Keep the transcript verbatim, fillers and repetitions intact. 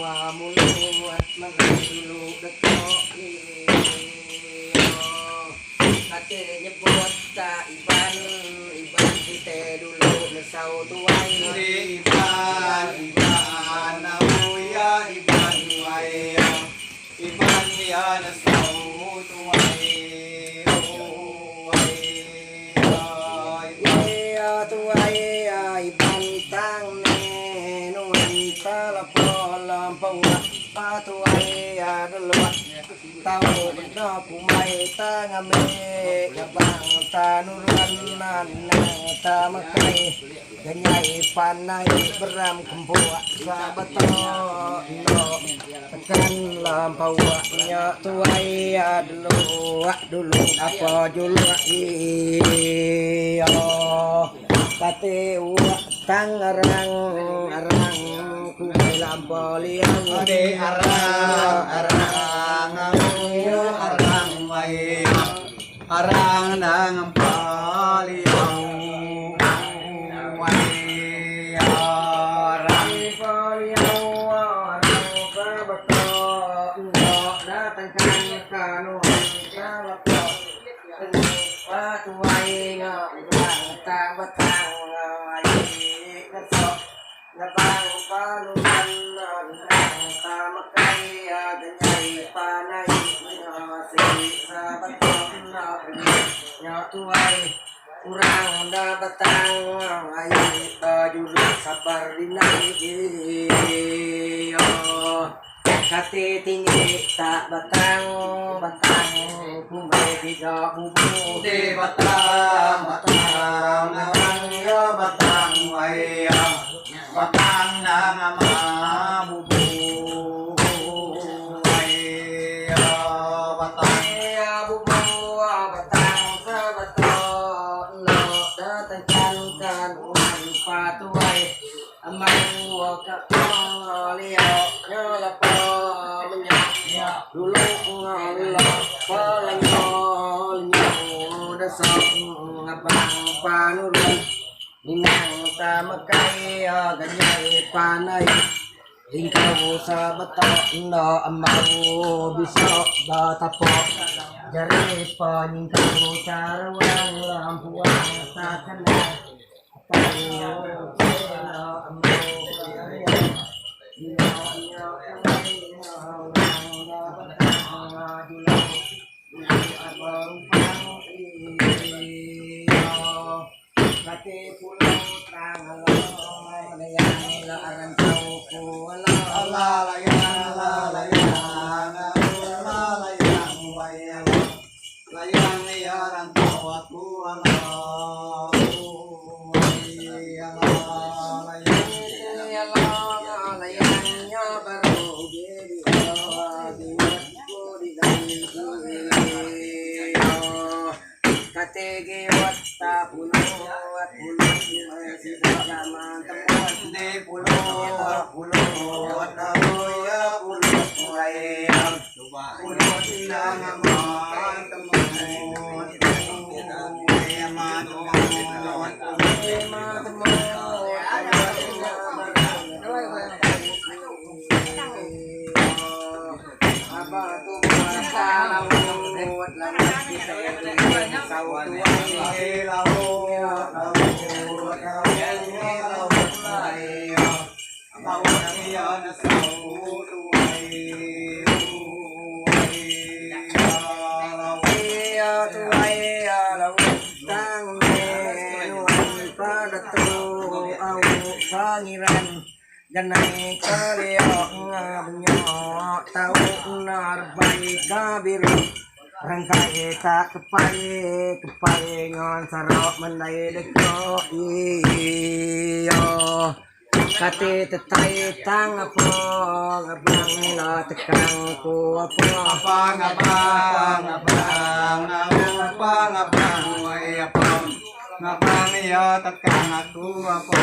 Muluak mangadu dulu detok iyo. Kate nyebut ka Iban, Iban kite dulu nesau tuai. Iban, Iban, oh ya Iban, wai. Iban ya nesau tuai. Oh, wai, ya Iban. Iya tuai, ya Iban tang ne nuan talapo lampau. Apa tuai ya dulu. Tau bana kumai tangambek, abang tanuruan nan tamakai. Ganyai panai beram kembuak sabatok. Tekan lampau nyo tuai dulu, dulu apa julu iyo. Kate uak tang arang, arang kumai lampau liang. Ade arang, arang, iyo arang mai. Arang nan paliang wai, arang paliang, arang sabatok, ndak datangkan kanuan talapo. Patuai nyo urang tang batang, ai besok. Ngabang panuruan nan tamakai, ganyai panai nyo sik sabatok nyo tuai. Urang nan batang ai bajuluk sabar dinai iyo. Kate tinggi tak batang, batang kumai tidak bubu. Di batang, batang, batang, ya batang, wai, ya. Batang nan mabubu, wai, ya, batang. Ya, bubu, batang sabatok, nak datangkan kanuan patuai. Amang waka liok nyo lapo minyak. Dulu ngalok palanyo linyo dasok ngabang panuruan. Minang tamakai ganyai panai. Ingkau sabatok ndak amau bisa batapok. Jari panyingkau taruang lampuang takana. Kati pulau tangalo, yang larang tau kuala. Ala layang, ala layang, ala layang, wayang. Layang ya rantau aku, ala. Layang, layang, layang, layang, ya baru jadi, ala, di aku di dalam. Katege watta pulo, pulo, masih zaman temuan. Di pulo, pulo, tahu ya pulo, ayam. Pulo silang aman temuan. Ayam temuan. Ayam temuan. Pangiran. Janai kaliok ngabunyo, tau narbai kabiru. Rangkai tak kepai, kepai ngon sarok mandai deko. Iyo. Kati tetai tang apo, ngabang nila tekang ku apo. Apa ngabang, ngabang, ngabang, ngabang, wai apo. Ngabang ya tekang aku apo.